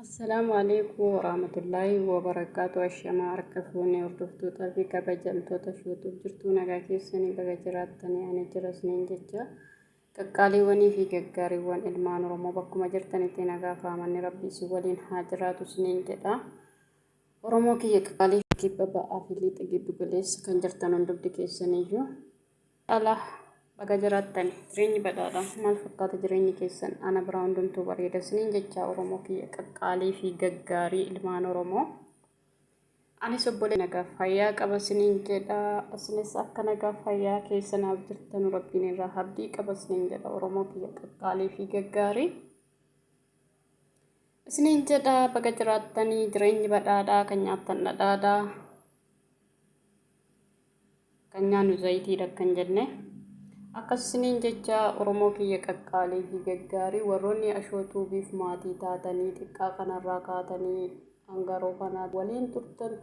Assalaamu alaikum warahmatullaahi wabarakaatu. Ashamaa harka fuunee hordoftootaa fi kabajamtoota shuutuuf jirtuu nagaa keessanii baga jiraattanii ani jira isiniin jecha qaqqaaliiwwanii fi gaggaariiwwan ilmaan Oromoo bakkuma jirtanitti nagaa faamanni rabbi isin waliin haa jiraatu isiniin jedha. Oromoo kiyya qaalii kibba ba'aa fi lixa giddu galeessa kan jirtan hundumti keessaniyyuu Dhala baga jiraattani jireenyi badhaadha maal fakkaata jireenyi keessan ana biraa hundumtuu bareeda isiniin jechaa Oromoo kiyya qaqqaalii fi gaggaarii ilmaan Oromoo anis obbolee nagaa fayyaa qaba isiniin jedha isinis akka nagaa fayyaa keessa naaf jirtanu rabbiin irraa abdii qaba isiniin jedha Oromoo kiyya qaqqaalii fi gaggaarii isiniin jedha baga jiraattanii jireenyi badhaadhaa kan nyaattan dhadhaadhaa kan nyaannu zayitiidha kan jenne akkas isiniin jecha Oromoo kiyya qaqqaalii fi gaggaarii warroonni ashoo tuubiif maatii taatanii xiqqaa kanarraa kaatanii hangaroo kanaa waliin turtan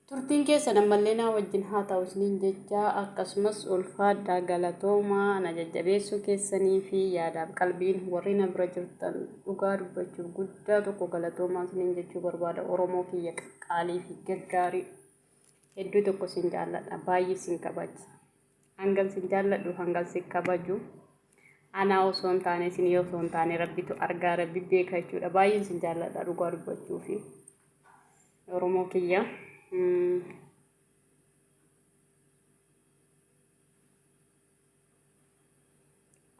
turtiin keessan ammallee naa wajjin haa ta'u isiniin jecha akkasumas ulfaadhaa galatoomaa na jajjabeessuu keessanii fi yaadaaf qalbiin warri na bira jirtan dhugaa dubbachuuf guddaa tokko galatoomaa isiniin jechuu barbaada Oromoo kiyya qaqqaalii fi gaggaarii. Hedduu tokko sin jaalladha. Baay'ee sin kabaja. Hangan sin jaalladhu hangan sin kabaju. Anaa osoo hin taane isin osoo hin taane rabbitu argaa rabbi beeka jechuudha. Baay'een sin jaalladha dhugaa dubbachuufi. Oromoo kiyya.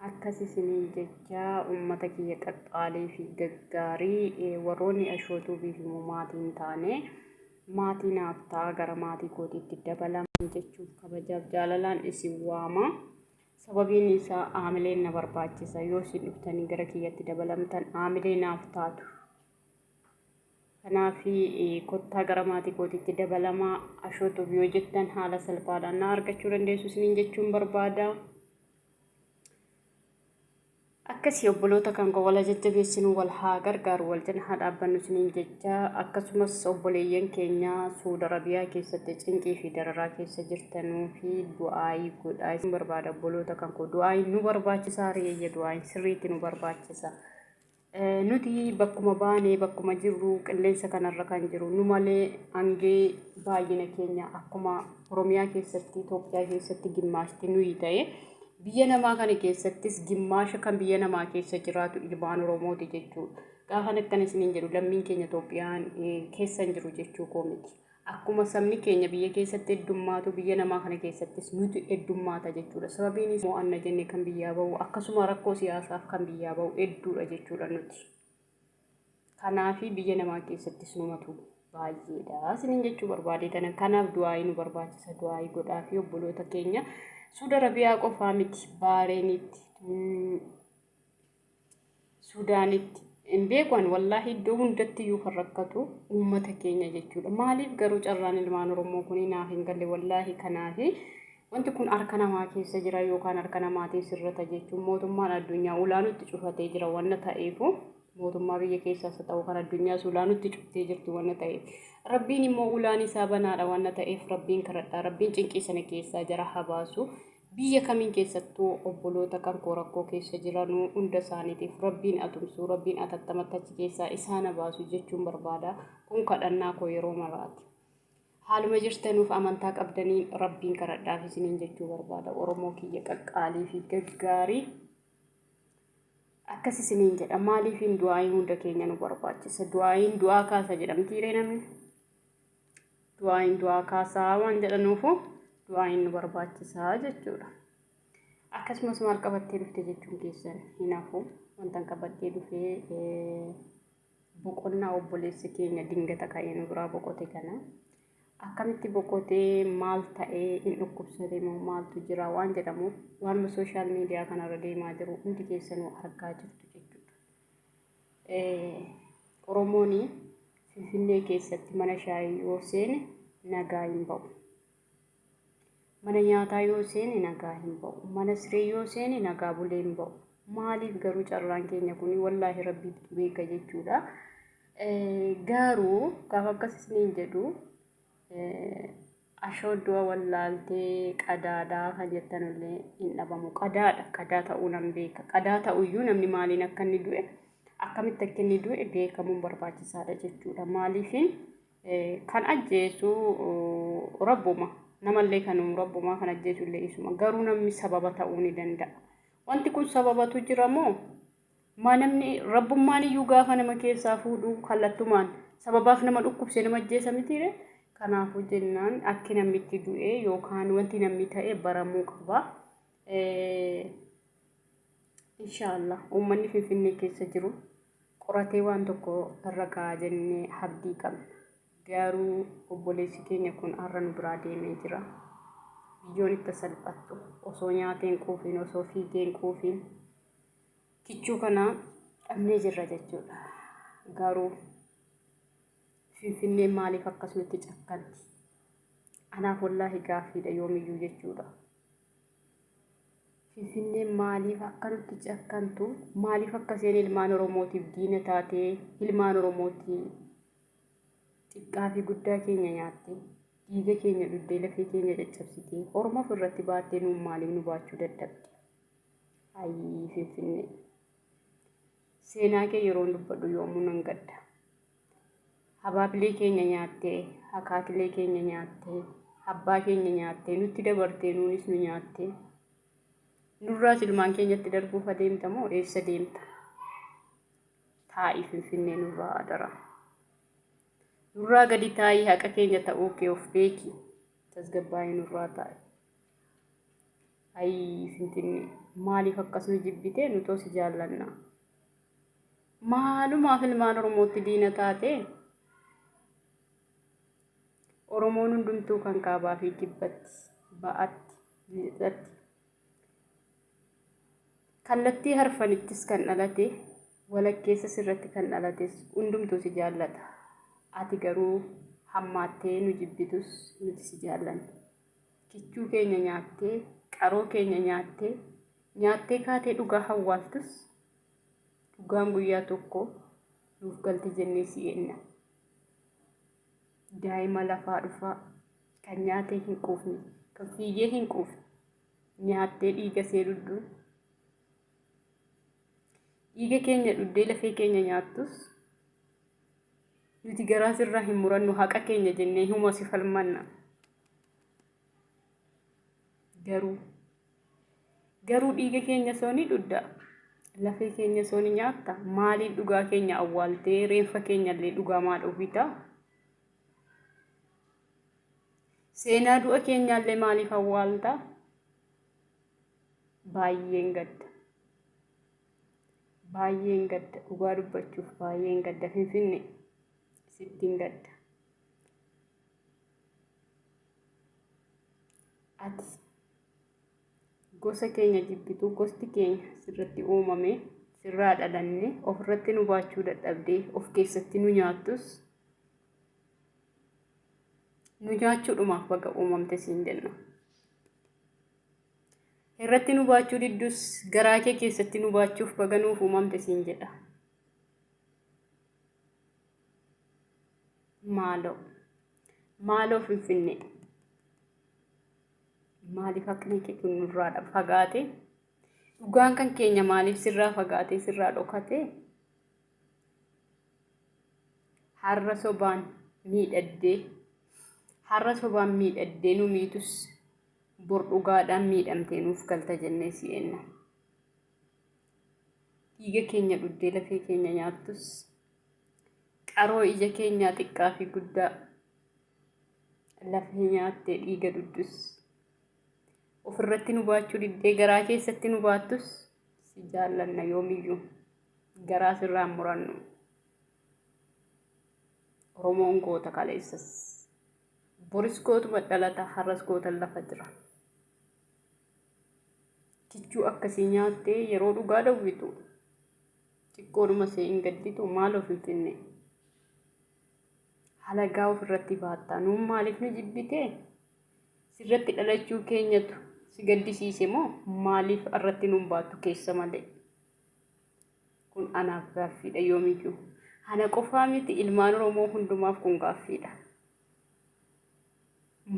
Akkas isiniin jecha ummata kiyya qaqqaalii fi gaggaarii warroonni Ashoo Tuubiif immoo maatii hin taane maatii naaf ta'a gara maatii kootiitti dabalaman jechuuf kabajaaf jaalalaan isin waama. Sababiin isaa aamileen na barbaachisa yoo isin dhuftanii gara kiyyatti dabalamtan aamilee naaf taatu. Kanaaf kottaa gara maatii kootiitti dabalamaa Ashoo Tube yoo jettan haala salphaadhaan na argachuu dandeessu isiniin jechuun barbaada. Akkasii obboloota kan koo wal jajjabeessinu wal haa gargaaru wal cina haa dhaabbannu isiniin jecha akkasumas obboleeyyan keenya Suud Arabiyaa keessatti cinqii fi dararaa keessa jirtanuu fi du'aayii godhaa isin barbaada obboloota kan koo du'aayiin nu barbaachisaa reeyya du'aayiin sirriitti nu barbaachisa. Nuti bakkuma baane bakkuma jirru qilleensa kanarra kan jiru nu malee hangee baay'ina keenya akkuma Oromiyaa keessatti Itoophiyaa keessatti gimmaashti nuyi ta'e biyya namaa kana keessattis gimmaasha kan biyya namaa keessa jiraatu ilmaan Oromooti jechuudha. Gaafan akkana isiniin jedhu lammiin keenya Itoophiyaan keessa hin jiru jechuu koo miti. Akkuma sabni keenya biyya keessatti heddummaatu biyya namaa kana keessattis nuti heddummaata jechuudha. Sababiin isaa mo'anna jennee kan biyyaa bahu akkasuma rakkoo siyaasaaf kan biyyaa bahu hedduudha jechuudha nuti. Kanaafi biyya namaa keessattis numatu baay'eedha. Isiniin jechuu barbaadee tana kanaaf du'aayii nu barbaachisa du'aayii godhaa fi obboloota keenya Suudi Arabiyaa qofaa miti Baareenitti Suudaanitti hin beeku ani wallaahi iddoo hundatti iyyuu kan rakkatu uummata keenya jechuudha. Maaliif garuu carraan ilmaan Oromoo kun naaf hin galle wallaahi kanaafi wanti kun harka namaa keessa jira yookaan harka namaatiin sirrata jechuun mootummaan addunyaa ulaa nutti cufatee jira wanna ta'eefu mootummaa biyya keessaas haa ta'u kan addunyaas ulaa nutti cuftee jirti wanna ta'eef rabbiin immoo ulaan isaa banaadha wanna ta'eef rabbiin kadhadhaa rabbiin cinqii sana keessaa jara haa baasu. Biyya kamiin keessattuu obboloota kan koo rakkoo keessa jiranuu hunda isaaniitiif Rabbiin atumsu, Rabbiin atattamatti achi keessaa isaan habaasu jechuun barbaada. Kun kadhannaa koo yeroo maraati. Haaluma jirtanuuf amantaa qabdaniin Rabbiin kadhadhaaf isiniin jechuu barbaada. Oromoo kiyya qaqqaalii fi gaggaarii. Akkas isiniin jedha. Maaliifiin du'aa'iin hunda keenya nu barbaachisa. Du'aa'iin du'aa kaasa jedhamtiiree namni. Du'aa'iin du'aa kaasaa waan jedhanuufu du'aa'iin nu barbaachisaa jechuudha. Akkasumas maal qabattee dhufte jechuun keessan hin hafu. Wantan qabadhee dhufee boqonnaa obboleessi keenya dingata ka'ee nu biraa boqote kana. Akkamitti boqotee maal ta'ee hin dhukkubsate moo maaltu jira waan jedhamu waanuma sooshaal miidiyaa kanarra deemaa jiru hundi keessanuu argaa jirtu jechuudha. Oromoon Finfinnee keessatti mana shaayii yoo seene nagaa hin ba'u. Mana nyaataa yoo seene nagaa hin ba'u. Mana siree yoo seene nagaa bulee hin ba'u. Maaliif garuu carraan keenya kun wallaahi rabbiitu beeka jechuudha. Garuu gaafa akkas isiniin jedhu Ashoo du'a wallaaltee qadaadha kan jettanullee hin dhabamu. Qadaadha. Qadaa ta'uu nan beeka. Qadaa ta'uyyuu namni maaliin akka inni du'e Akkamitti akka inni du'e beekamuun barbaachisaadha jechuudha. Maaliif kan ajjeesu rabbuma namallee kan uumu rabbumaa kan ajjeesu illee isuma garuu namni sababa ta'uu ni danda'a. Wanti kun sababatu jira moo maa namni rabbummaan iyyuu gaafa nama keessaa fuudhu kallattumaan sababaaf nama dhukkubsee nama ajjeesa mitiire? Kanaafuu jennaan akki namni itti du'e yookaan wanti namni ta'e baramuu qaba. Inshaallah uummanni Finfinnee keessa jiru qoratee waan tokko irra ga'a jennee abdii qabna. Garuu obboleessi keenya kun har'a nu biraa deemee jira. Biyyoon itti salphattu osoo nyaatee hin quufiin osoo fiigee hin quufiin kichuu kana dhabnee jirra jechuudha. Garuu Finfinneen maaliif akkas nutti cakkanti? Anaaf wallaahi gaaffiidha yoomiyyuu jechuudha. Finfinneen maaliif akka nutti cakkantu, maaliif akka isheen ilmaan Oromootiif diina taatee, ilmaan Oromootii xiqqaa fi guddaa keenya nyaattee, dhiiga keenya dhuddee lafee keenya caccabsitee, Orma ofirratti baattee nuun maaliif nu baachuu dadhabde? Ayii Finfinnee. Seenaa kee yeroon dubbadhu yoomuu nan gadda. Habaabilee keenya nyaattee, akaakilee keenya nyaattee, abbaa keenya nyaattee, nutti dabartee nuunis nu nyaattee. Nurraas ilmaan keenyatti darbuuf adeemta moo eessa deemta? Taa'i Finfinnee nurraa adaraa. Nurraa gadi taa'ii haqa keenya ta'uu kee of beeki. Tasgabbaa'ii nurraa taa'i. Ayii Finfinnee maaliif akkas nu jibbitee nutoo si jaallanna. Maalumaaf ilmaan Oromootti diina taate? Oromoon hundumtuu kan kaabaa fi kibbatti, ba'atti, lixatti, kallattii harfanittis kan dhalate, walakkeessa sirratti kan dhalates hundumtuu si jaallata. Ati garuu hammaattee nu jibbitus nuti si jaallanna. Kichuu keenya nyaattee, qaroo keenya nyaattee, nyaattee kaatee dhugaa hawwaaltus Dhugaan guyyaa tokko nuuf galti jennee si eenna. Daa'ima lafaa dhufaa kan nyaatee hin quufne, kan fiigee hin quufne, nyaattee dhiiga see dhuddu. Dhiiga keenya dhuddee lafee keenya nyaattus nuti garaa sirraa hin murannu haqa keenya jennee huma si falmanna. Garuu Garuu dhiiga keenya soo ni dhudda? Lafee keenya soo ni nyaatta? Maaliif dhugaa keenya awwaaltee reenfa keenya illee dhugaa maa dhowwita? Seenaa du'a keenyaallee maaliif awwaalta? Baay'een gadda. Baay'een gadda. Dhugaa dubbachuuf baay'een gadda. Finfinne sittin gadda. Ati gosa keenya jibbitu gosti keenya sirratti uumame sirraa dhalanne ofirratti nu baachuu dadhabdee of keessatti nu nyaattus nu nyaachuudhumaaf baga uumamte siin jenna. Irratti nu baachuu diddus garaa kee keessatti nu baachuuf baga nuuf uumamte siin jedha. Maaloo maaloo Finfinnee. Maaliif haqni kee kun nurraa fagaate? Dhugaan kan keenya maaliif sirraa fagaatee sirraa dhokate? Har'a sobaan miidhaddee har'a sobaan miidhaddee nu miitus bor dhugaadhaan miidhamtee nuuf galta jennee si eenna. Dhiiga keenya dhuddee lafee keenya nyaattus qaroo ija keenyaa xiqqaa fi guddaa lafee nyaattee dhiiga dhuddus ofirratti nu baachuu diddee garaa keessatti nu baattus si jaallanna yoomiyyuu garaa sirraa hin murannu. Oromoon goota kaleessas boris gootuma dhalata har'as gootan lafa jira. Kichuu akkasii nyaattee yeroo dhugaa dhowwitu xiqqoodhuma see hin gadditu maaloo Finfinnee. Halagaa ofirratti baatta. Nuun maaliif nu jibbitee? Sirratti dhalachuu keenyatu si gaddisiise moo maaliif irratti nuun baattu keessa malee? Kun anaaf gaaffiidha yoomiyyuu. Ana qofaa miti ilmaan Oromoo hundumaaf kun gaaffiidha.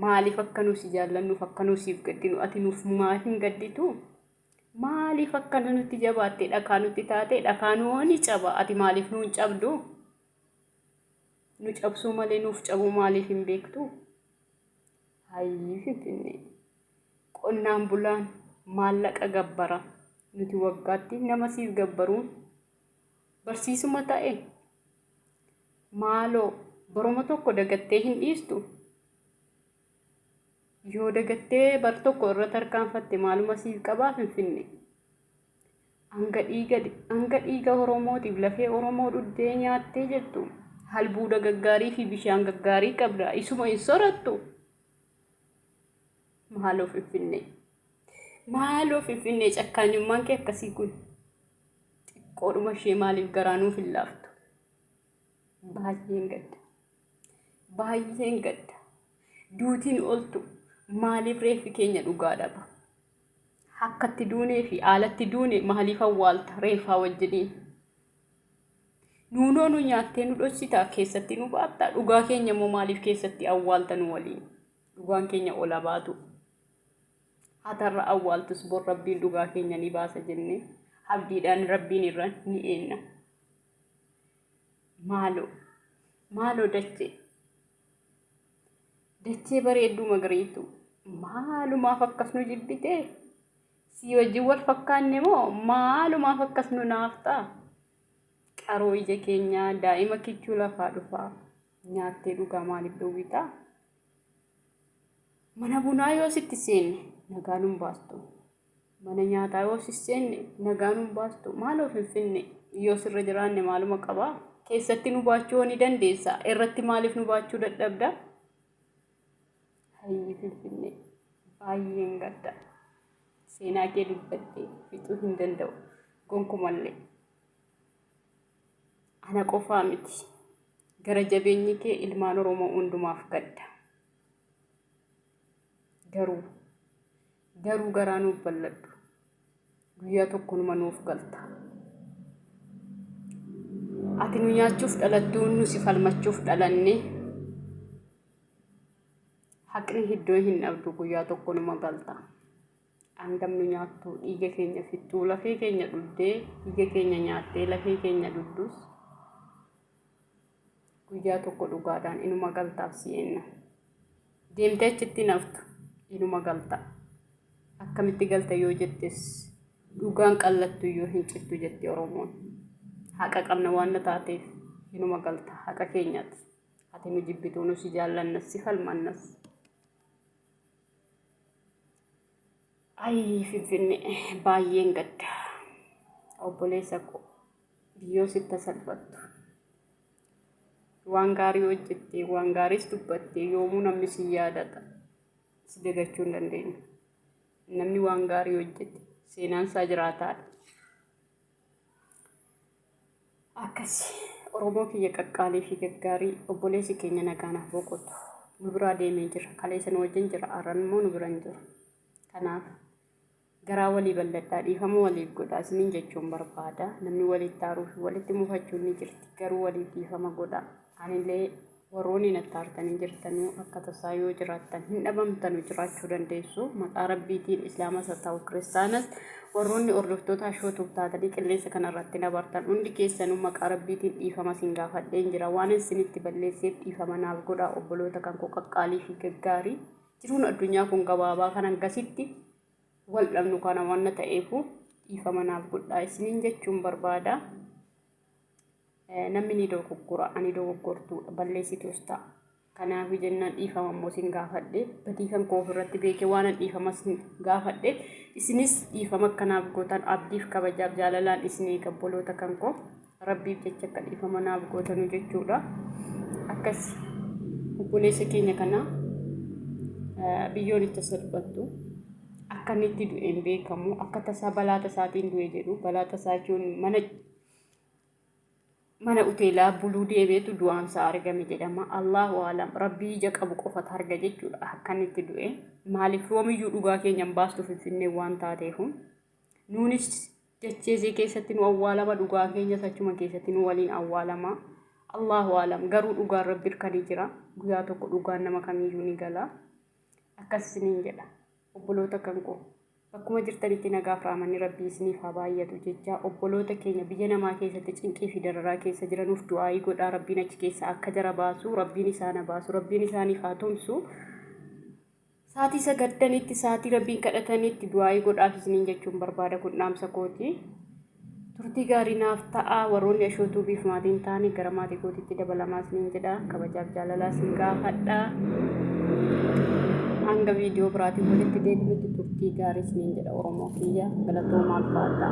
Maaliif akka nu si jaallannuuf akka nu siif gaddinu ati nuuf maaf hin gadditu? Maaliif akkana nutti jabaatte dhakaa nutti taate dhakaa nuu ni caba ati maaliif nuun cabdu? Nu cabsuu malee nuuf cabuu maaliif hin beektu? Hayyii Finfinnee. Qonnaan bulaan maallaqa gabbara. Nuti waggaatti nama siif gabbaruun barsiisuma ta'e. Maaloo baruma tokko dagattee hin dhiistu? Yoo dagattee bar tokko irra tarkaanfatte maaluma siif qabaa Finfinnee? Hanga dhiiga hanga dhiiga Oromootiif lafee Oromoo dhuddee nyaattee jettu halbuuda gaggaarii fi bishaan gaggaarii qabda isuma hin sorattu. Maaloo Finfinnee. Maaloo Finfinnee cakkaanyummaan kee akkasii kun xiqqoodhuma ishee maaliif garaa nuuf hin laaftu? Baay'een gadda. Baay'een gadda. Duutiin oltu maaliif reeffi keenya dhugaa dhaba? Akkatti duunee fi haalatti duune maaliif awwaalta reeffaa wajjiniin? Nuunoo nu nyaattee nu dhossitaa keessatti nu baattaa dhugaa keenya immoo maaliif keessatti awwaalta nu waliin? Dhugaan keenya ola baatu. Hatarra awwaaltus bor rabbiin dhugaa keenya ni baasa jennee abdiidhaan rabbiin irra ni eenna. Maaloo maaloo dachee dachee bareedduu magariitu maalumaaf akkas nu jibbitee sii wajjin wal fakkaanne moo maalumaaf akkas nu naaftaa? Qaroo ija keenyaa daa'ima kichuu lafaa dhufaa nyaattee dhugaa maaliif dhowwitaa? Mana bunaa yoo sitti seenne nagaa nun baastu. Mana nyaataa yoo si seenne nagaa nun baastu. Maaloo Finfinne yoo sirra jiraanne maaluma qabaa? Keessatti nu baachuu hoo ni dandeessa? Irratti maaliif nu baachuu dadhabda? Hayyii Finfinnee baay'een gadda. Seenaa kee dubbadhee fixuu hin danda'u gonkumallee. Ana qofaa miti. Gara jabeenyi kee ilmaan Oromoo hundumaaf gadda. Garuu garuu garaa nuuf bal'adhu. Guyyaa tokko numa nuuf galta. Ati nu nyaachuuf dhalattuu nu si falmachuuf dhalanne. Haqni iddoo hin dhabdu guyyaa tokko numa galta. Hangam nu nyaattu dhiiga keenya fixxuu lafee keenya dhugdee dhiiga keenya nyaattee lafee keenya dhugdus guyyaa tokko dhugaadhaan inuma galtaaf si eenna. Deemtee achitti hin haftu inuma galta. Akkamitti galta yoo jettes dhugaan qallattu iyyuu hin cittu jetti Oromoon. Haqa qabna waan na taateef inuma galta haqa keenyaati. Ati nu jibbituu nu si jaallannas si falmannas. Ayii Finfinnee baay'een gadda. Obboleessa koo biyyoo sitta salphattu. Waan gaarii hojjettee waan gaariis dubbattee yoomuu namni si yaadata. Si dagachuu hin dandeenyu. Namni waan gaarii hojjete seenaan isaa jiraataadha. Akkas Oromoo kiyya qaqqaalii fi gaggaarii obboleessi keenya nagaan haa boqotu. Nu biraa deemee jira. Kaleessa nu wajjin jira. Har'an immoo nu bira hin jiru. Kanaaf garaa walii bal'adhaa dhiifama waliif godhaa isiniin jechuun barbaada. Namni walitti aaruu fi walitti mufachuun ni jirti. Garuu waliif dhiifama godhaa. Anillee warroonni natti aartanii jirtanuu akka tasaa yoo jiraattan hin dhabamtanu jiraachuu dandeessu. Maqaa Rabbiitiin Islaamas haa ta'u Kiristaanas warroonni hordoftoota Ashootuuf taatanii qilleensa kanarratti na bartan hundi keessanuu maqaa Rabbiitiin dhiifama isin gaafadheen jira. Waan isinitti balleesseef dhiifama naaf godhaa obboloota kan koo qaqqaalii fi gaggaarii. Jiruun addunyaa kun gabaabaa kan hangasitti wal dhabnu kana wanna ta'eefu dhiifama naaf godhaa isiniin jechuun barbaada. Namni ni dogoggora, ani dogoggortuudha, balleessituus ta'a. Kanaaf jennaan dhiifama immoo isin gaafadhe, badii kan koo ofirratti beekee waanan dhiifama isin gaafadhe, isinis dhiifama akkanaaf gootan abdiif kabajaaf jaalalaan isin eega obboloota kan koo rabbiif jecha akka dhiifama naaf gootanu jechuudha. Akkas obboleessa keenya kana biyyoon itti salphattu akka inni itti du'e hin beekamu akka tasaa balaa tasaatiin du'e jedhu balaa tasaa jechuun mana mana uteelaa buluu deemeetu du'aansaa argame jedhama. Allahu aalam rabbii ija qabu qofatu arga jechuudha akka inni itti du'e. Maaliif yoomiyyuu dhugaa keenya hin baastu finfinnee waan taateefu. Nuunis dacheesee keessatti nu awwaalama dhugaa keenyas achuma keessatti nu waliin awwaalama. Allahu aalam garuu dhugaan rabbi irkanii jira. Guyyaa tokko dhugaan nama kamiyyuu ni gala. Akkas isiniin jedha obboloota kan koo. Bakkuma jirtanitti nagaaf raamanni Rabbii isiniif haa baay'atu jechaa obboloota keenya biyya namaa keessatti cinqii fi dararaa keessa jiranuuf du'aa'ii godhaa. Rabbiin achi keessa akka jara baasu, Rabbiin isaan haa baasu, Rabbiin isaaniif haa tumsu. Saatii sagaddanitti, saatii Rabbiin kadhatanitti du'aa'ii godhaaf isiniin jechuun barbaada, kun dhaamsa kooti. Turtii gaarii naaf ta'a. Warroonni Ashoo Tuubiif maatiin taane gara maatii kootiitti dabalamaa isiniin jedha. Kabajaaf jaalalaa isin gaafadha. Hanga viidiyoo biraatiin walitti deebinutti turtii gaarii isiniin jedha, Oromoo kiyya. Galatoomaa, ulfaadha.